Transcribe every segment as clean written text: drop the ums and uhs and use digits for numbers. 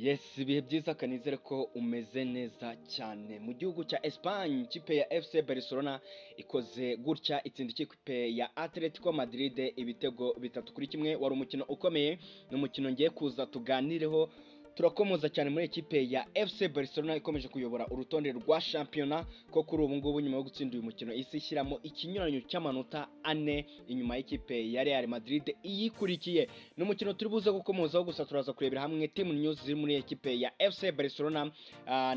Yes, ibihe byiza, kanizere ko umeze neza cyane. Mu gihugu cya Espagne, ikipe ya FC Barcelona ikoze gutya itsinda ikipe ya Atletico Madrid ibitego 3-1. Wari umukino ukomeye, ni umukino ngiye kuza tuganireho. Turakomoza cyane muri ekipe ya FC Barcelona ikomeje kuyobora urutonde rwa shampiyona, ko kuri ubu ngubu nyuma yo gutsinda uyu mukino isi ishyiramo ikinyuranyo cy'amanota 4 inyuma y'ikipe ya Real Madrid iyikurikiye. Ni umukino turi buze gukomozaho, gusa turaza kurebera hamwe team news ziri muri ekipe ya FC Barcelona,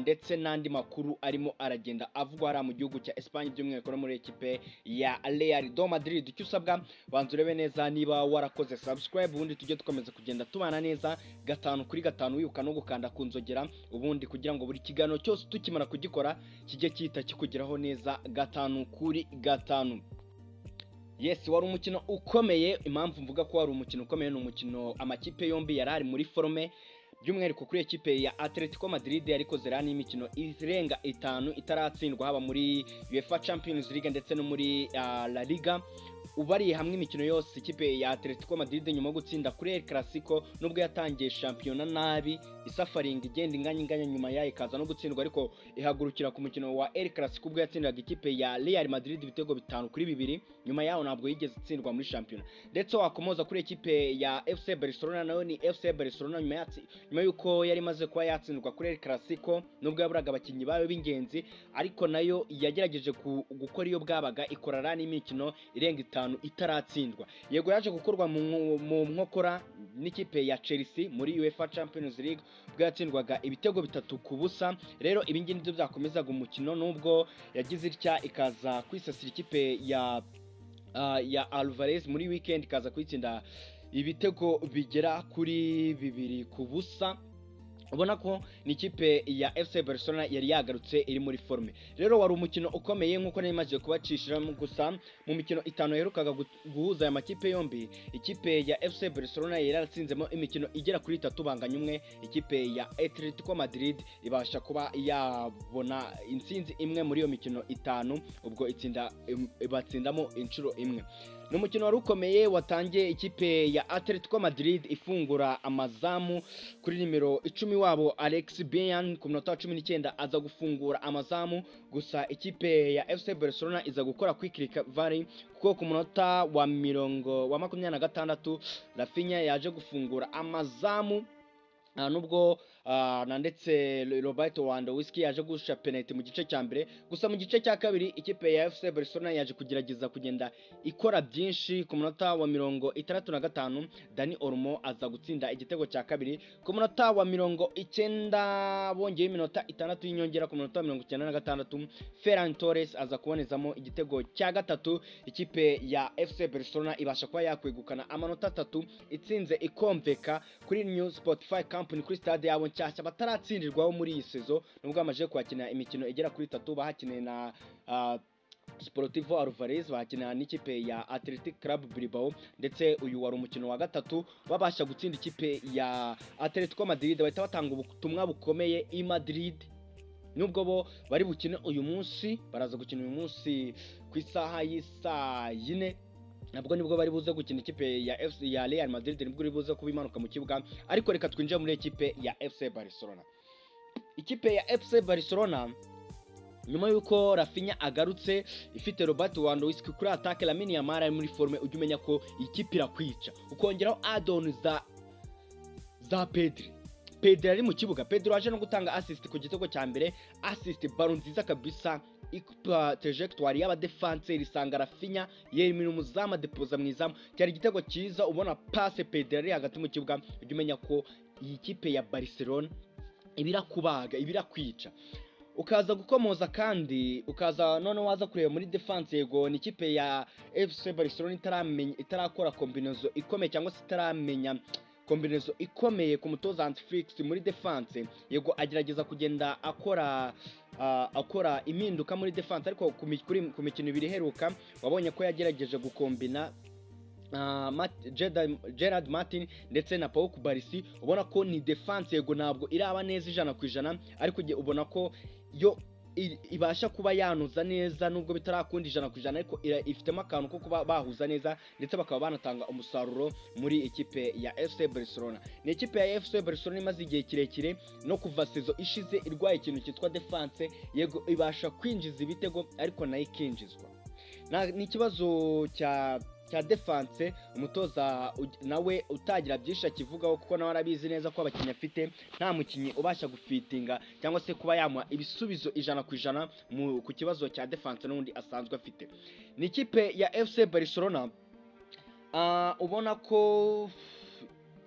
ndetse n'andi makuru arimo aragenda avugwa hariya mu gihugu cya Espagne, by'umwihariko no muri ekipe ya Real do Madrid. Icyo usabwa, banza urebe neza niba warakoze subscribe, ubundi tujye dukomeza kugenda tubana neza gatanu kuri gatanu, wibuka no gukanda ku nzogera, ubundi kugira ngo buri kiganiro cyose tukimara kugikora kijye gihita kikugeraho neza gatanu kuri gatanu. Yes, wari umukino ukomeye. Impamvu mvuga ko wari umukino ukomeye, ni umukino amakipe yombi yari ari muri forme, by'umwihariko kuri ekipe ya Atletico Madrid ariko zera n'imikino irenga 5 itaratsindwa, haba muri UEFA Champions League ndetse no muri La Liga. Ubariye hamwe imikino yose, ikipe ya Atletico Madrid nyuma yo gutsinda kuri El Clasico, nubwo yatangiye shampiyona nabi isafaringa igenda inganya inganya, nyuma yayo ikaza no gutsindwa, ariko ihagurukira ku mukino wa El Clasico ubwo yatsindaga ikipe ya Real Madrid ibitego 5-2. Nyuma yaho ntabwo yigeze itsindwa muri shampiyona. Ndetse wakomoza kuri ekipe ya FC Barcelona, nayo ni FC Barcelona nyuma yuko yari imaze kuba yatsindwa kuri El Clasico, nubwo yaburaga abakinnyi bayo b'ingenzi, ariko nayo yagerageje gukora iyo bwabaga, ikorara n'imikino irenga 5 itaratsindwa. Yego, yaje gukorwa mu nkokora n'ikipe ya Chelsea muri UEFA Champions League ubwo yatsindwaga ibitego 3-0. Rero ibi ngibi nibyo byakomezaga umukino, nubwo yagize itya ikaza kwisasira ikipe ya Alvarez muri weekend, ikaza kuyitsinda ibitego bigera kuri 2-0. Ubona ko ni ikipe ya FC Barcelona yari yagarutse iri muri forme. Rero wari umukino ukomeye nk'uko nari maze kubacishiramo. Gusa mu mikino 5 yaherukaga guhuza aya makipe yombi, ikipe ya FC Barcelona yari yaratsinzemo imikino igera kuri 3, banganya umwe. Ikipe ya Atletico Madrid ibasha kuba yabona intsinzi imwe muri iyo mikino 5, ubwo itsinda ibatsindamo inshuro imwe. Ni umukino wari ukomeye, watangiye ikipe ya Atletico Madrid ifungura amazamu kuri nimero 10 wabo Alex Baena, ku munota wa 19 aza gufungura amazamu. Gusa ikipe ya FC Barcelona iza gukora quick recovery, kuko ku munota wa mirongo wa 26 Raphinha yaje gufungura amazamu, nubwo na ndetse Robert Lewandowski yaje gusha penalty mu gice cya mbere. Gusa mu gice cya kabiri ikipe ya FC Barcelona yaje kugerageza kugenda ikora byinshi. Ku munota wa 65 Dani Olmo aza gutsinda igitego cya kabiri. Ku munota wa 90 bongeye iminota 6 y'inyongera, ku munota wa 96 Ferran Torres aza kubonezamo igitego cya gatatu. Ikipe ya FC Barcelona ibasha kuba yakwegukana amanota 3, itsinze ikomveka kuri New Spotify Camp, kuri stade yabo nshyashya bataratsindirwaho muri iyi saison, nubwo bamaze kuhakina imikino igera kuri 3. Bahakineye na Sportivo Alvarez, bakina n'ikipe ya Athletic Club Bilbao, ndetse uyu wari umukino wa gatatu babasha gutsinda ikipe ya Atletico Madrid. Bahita batanga ubutumwa bukomeye i Madrid, nubwo bo bari bukine uyu munsi, baraza gukina uyu munsi ku isaha y'isaa 4, nabwo nibwo bari buze gukina. Ikipe ya FC ya Real Madrid nibwo iri buze kuba imanuka mu kibuga. Ariko reka twinjire muri ekipe ya FC Barcelona. Ikipe ya FC Barcelona, nyuma y'uko Raphinha agarutse, ifite Robert Lewandowski kuri attaque, Lamine Yamal ari muri forme, ujya umenya ko iyi kipe irakwica. Ukongeraho add-on za Pedri. Pedri ari mu kibuga, Pedri waje no gutanga assist ku gitego cya mbere, assist ballon nziza kabisa, ikupa trajectoire y'abadefanseri isanga Raphinha, yemera umuzamu adepoza mu izamu. Cyari igitego cyiza. Ubona passe Pedri ari hagati mu kibuga, ujya umenya ko iyi kipe ya Barcelona ibirakubaga, ibirakwica. Ukaza gukomoza kandi ukaza noneho waza kureba muri defense, yego ni ikipe ya FC Barcelona itaramenya, itarakora combinaison ikomeye, cyangwa se itaramenya combinaison ikomeye ku mutoza Hansi Flick muri defense. Yego, agerageza kugenda akora impinduka muri defense, ariko ku mikino 2 iheruka wabonye ko yagerageje gukombina Gerard Martin ndetse na Pau Cubarsi. Ubona ko ni defense, yego ntabwo iraba neza 100%, ariko ubona ko yo ibasha kuba yanoza neza, nubwo bitarakunda 100%, ariko ifitemo akantu ko kuba bahuza neza, ndetse bakaba banatanga umusaruro muri ikipe ya FC Barcelona. Ni ikipe ya FC Barcelona imaze igihe kirekire, no kuva saison ishize, irwaye ikintu cyitwa defense. Yego, ibasha kwinjiza ibitego, ariko nayo ikinjizwa. Ni ikibazo cya defense, umutoza nawe utagira byinshi akivugaho, kuko nawe arabizi neza ko abakinnyi afite nta mukinnyi ubasha gufitinga cyangwa se kuba yamuha ibisubizo 100% ku kibazo cya defense n'ubundi asanzwe afite. Ni ikipe ya FC Barcelona ubona ko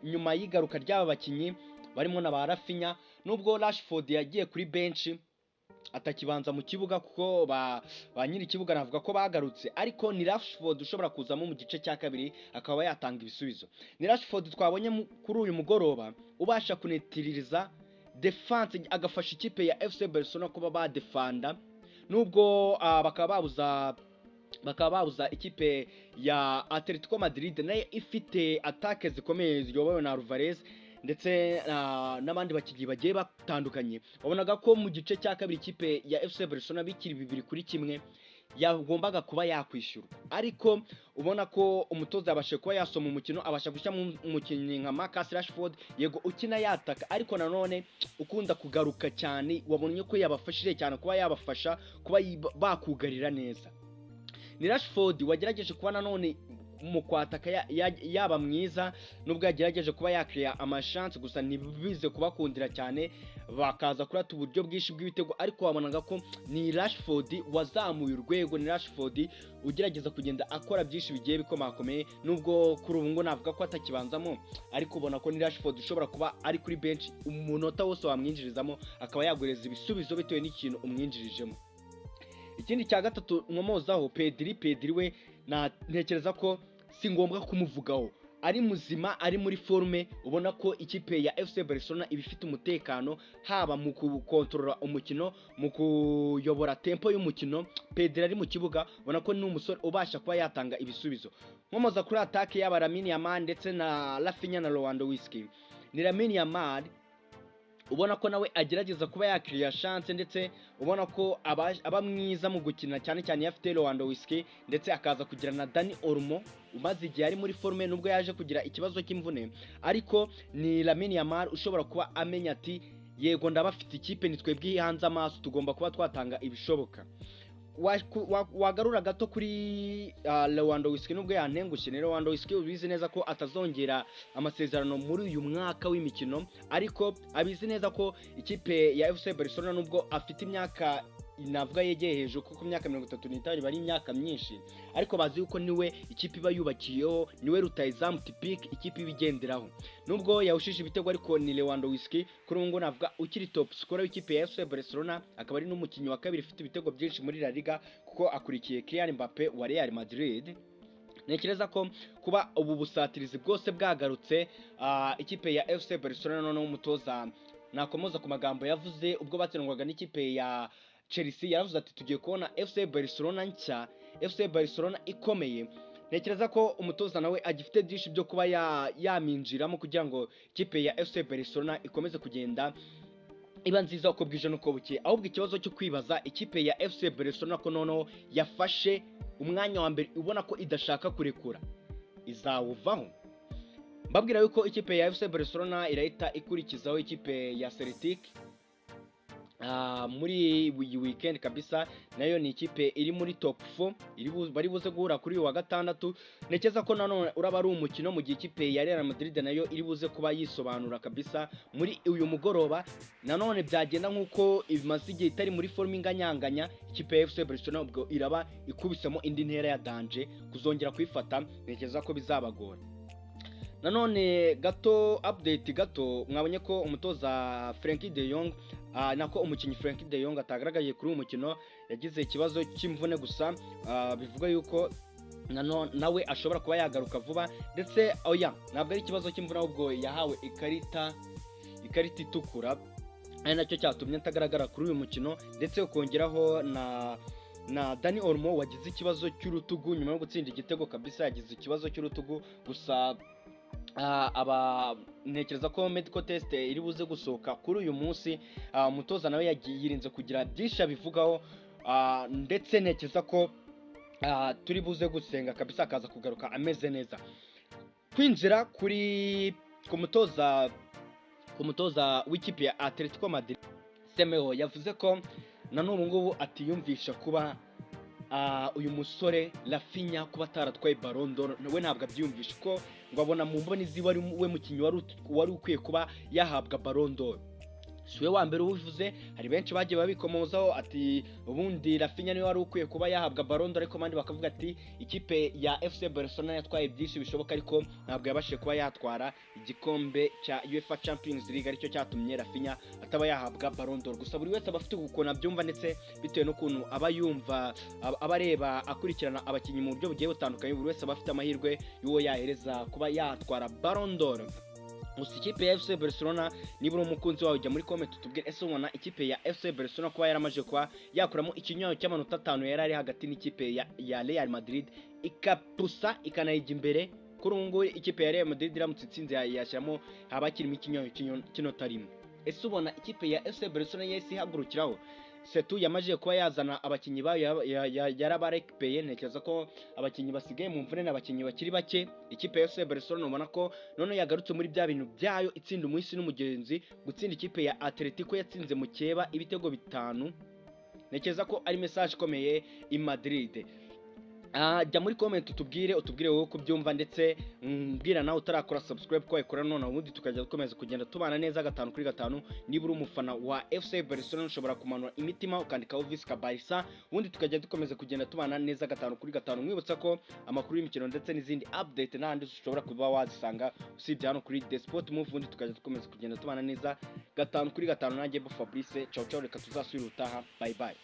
nyuma y'igaruka ry'aba bakinnyi barimo na ba Raphinha, nubwo Rashford yagiye kuri benshi, atakibanza mu kibuga, kuko ba nyiri ikibuga navuga ko bagarutse, ariko ni Rashford ushobora kuzamo mu gice cya kabiri akaba yatanga ibisubizo. Ni Rashford twabonye kuri uyu mugoroba ubasha kunetiririza defense, agafasha ikipe ya FC Barcelona kuba badefanda, nubwo bakaba babuza ikipe ya Atletico Madrid, nayo ifite attaque zikomeye ziyobowe na Alvarez ndetse n'abandi bakinnyi bagiye batandukanye. Wabonaga ko mu gice cya kabiri ikipe ya FC Barcelona bikiri 2-1 yagombaga kuba yakwishyurwa, ariko ubona ko umutoza yabashije kuba yasoma umukino, abasha gushyiramo umukinnyi nka Marcus Rashford, yego ukina yataka, ariko nanone ukunda kugaruka cyane. Wabonye ko yabafashije cyane kuba yabafasha kuba bakugarira neza. Ni Rashford wagerageje kuba nanone mu kwataka yaba mwiza, nubwo yagerageje kuba yakiriya amashansi, gusa ntibize kubakundira cyane, bakaza kurata uburyo bwinshi bw'ibitego. Ariko wabonaga ko ni Rashford wazamuye urwego, ni Rashford ugerageza kugenda akora byinshi bigiye bikomakomeye, nubwo kuri ubu ngo navuga ko atakibanzamo, ariko ubona ko ni Rashford ushobora kuba ari kuri bench, umunota wose wamwinjirizamo akaba yaguhereza ibisubizo bitewe n'ikintu umwinjirijemo. Ikindi cya gatatu nkomozaho, Pedri. Pedri we ntekereza ko si ngombwa kumuvugaho. Ari muzima, ari muri forme, ubona ko ikipe ya FC Barcelona iba ifite umutekano, haba mu gukontorora umukino, mu kuyobora tempo y'umukino. Pedri ari mu kibuga, ubona ko ni umusore ubasha kuba yatanga ibisubizo. Nkomoza kuri attaque, yaba Lamine Yamal ndetse na Raphinha na Lewandowski, ni Lamine Yamal ubona ko nawe agerageza kuba yakiriya chance, ndetse ubona ko aba mwiza mu gukina, cyane cyane iyo afite Lewandowski, ndetse akaza kugira na Dani Olmo umaze igihe ari muri forme, nubwo yaje kugira ikibazo cy'imvune. Ariko ni Lamine Yamal ushobora kuba amenya ati: "Yego, ndabafite, ikipe ni twebwe hanze amaso, tugomba kuba twatanga ibishoboka." Wagarura gato kuri Lewandowski, nubwo yantengushye, ni Lewandowski ubizi neza ko atazongera amasezerano muri uyu mwaka w'imikino, ariko abizi neza ko ikipe ya FC Barcelona, nubwo afite imyaka navuga yegeye hejuru, kuko imyaka 35 iba ari imyaka myinshi, ariko bazi yuko niwe ikipe iba yubakiyeho, niwe rutayizamu typique ikipe iba igenderaho. Nubwo yahushije ibitego, ariko ni Lewandowski kuri ubu ngubu navuga ukiri top scorer w'ikipe ya FC Barcelona, akaba ari n'umukinnyi wa kabiri ufite ibitego byinshi muri La Liga, kuko akurikiye Kylian Mbappe wa Real Madrid. Ntekereza ko kuba ubu busatirizi bwose bwagarutse, ikipe ya FC Barcelona, noneho umutoza nakomoza ku magambo yavuze ubwo batsindwaga n'ikipe ya Chelsea, yaravuze ati: "Tugiye kubona FC Barcelona nshya, FC Barcelona ikomeye." Ntekereza ko umutoza nawe agifite byinshi byo kuba yaminjiramo kugira ngo ikipe ya FC Barcelona ikomeze kugenda iba nziza uko bwije n'uko bukeye. Ahubwo ikibazo cyo kwibaza, ikipe ya FC Barcelona ko noneho yafashe umwanya wa mbere, ubona ko idashaka kurekura, izawuvaho? Mbabwira yuko ikipe ya FC Barcelona irahita ikurikizaho ikipe ya Celtic muri iyi weekend kabisa. Nayo ni ikipe iri muri top 4, bari buze guhura kuri uyu wa gatandatu. Ntekereza ko nanone uraba ari umukino, mu gihe ikipe ya Real Madrid nayo iri buze kuba yisobanura kabisa muri uyu mugoroba. Nanone byagenda nk'uko imaze igihe itari muri forme, inganyanganya, ikipe ya FC Barcelona ubwo iraba ikubisemo indi ntera ya danger. Kuzongera kuyifata ntekereza ko bizabagora. Nanone gato, update gato, mwabonye ko umutoza Frenkie de Jong, nako umukinnyi Frenkie de Jong atagaragaye kuri uyu mukino, yagize ikibazo cy'imvune, gusa bivuga yuko nawe ashobora kuba yagaruka vuba. Ndetse oya, ntabwo ari ikibazo cy'imvune, ahubwo yahawe ikarita itukura, ari nacyo cyatumye atagaragara kuri uyu mukino. Ndetse ukongeraho na Dani Olmo wagize ikibazo cy'urutugu nyuma yo gutsinda igitego kabisa, yagize ikibazo cy'urutugu, gusa Aba ntekereza ko medical test iri buze gusohoka kuri uyu munsi. Umutoza nawe yagiye yirinze kugira byinshi abivugaho, ndetse ntekereza ko turi buze gusenga kabisa akaza kugaruka ameze neza. Kwinjira kuri ku mutoza w'ikipe ya Atletico Madrid, Simeone, yavuze ko na n'ubu ngubu atiyumvisha kuba uyu musore Raphinha kuba ataratwaye Ballon d'Or. We ntabwo abyiyumvisha, ko ngo abona mu mboni ziwe ari we mukinnyi wari ukwiye kuba yahabwa Ballon d'Or. Si we wa mbere ubivuze, hari benshi bagiye babikomozaho, ati ubundi Raphinha niwe wari ukwiye kuba yahabwa Ballon d'Or, ariko abandi bakavuga ati ikipe ya FC Barcelona yatwaye byinshi bishoboka, ariko ntabwo yabashije kuba yatwara igikombe cya UEFA Champions League, aricyo cyatumye Raphinha ataba yahabwa Ballon d'Or. Gusa buri wese aba afite ukuntu abyumva, ndetse bitewe n'ukuntu aba yumva, aba areba, akurikirana abakinnyi mu buryo bugiye butandukanye, buri wese aba afite amahirwe y'uwo yahereza kuba yatwara Ballon d'Or. Gusa ikipe ya FC Barcelona, niba uri umukunzi wawe, ujya muri comment utubwire: ese ubona ikipe ya FC Barcelona kuba yaramaze kuba yakuramo ikinyuranyo cy'amanota 5 yari ari hagati n'ikipe ya Real Madrid, ikapusa ikanayijya imbere? Kuri ubu ngubu ikipe ya Real Madrid iramutse itsinze yashyiramo, haba hakirimo ikinyuranyo cy'inota 1. Ese ubona ikipe ya FC Barcelona yahise ihagurukiraho setu yamaze kuba yazana abakinnyi bayo, yarabarekipeye? Ntekereza ko abakinnyi basigaye mu mvune ni abakinnyi bakiri bake. Ikipe ya FC Barcelona ubona ko none yagarutse muri bya bintu byayo, itsinda umuhisi n'umugenzi. Gutsinda ikipe ya Atletico yatsinze mukeba ibitego 5, ntekereza ko ari message ikomeye i Madrid. Jya muri comment utubwire wowe uko ubyumva, ndetse mbwira nawe utarakora subscribe ko wayikora none, ubundi tukajya dukomeza kugenda tubana neza gatanu kuri gatanu. Niba uri umufana wa FC Barcelona, ushobora kumanura imitima ukandikaho Visca Barca, ubundi tukajya dukomeza kugenda tubana neza gatanu kuri gatanu. Mwibutsa ko amakuru y'imikino ndetse n'izindi update n'ahandi ushobora kuba wazisanga usibye hano kuri The Sport Move, ubundi tukajya dukomeza kugenda tubana neza gatanu kuri gatanu. Nanjye Bo Fabrice, ciao ciao, reka tuzasubira ubutaha, bye bye.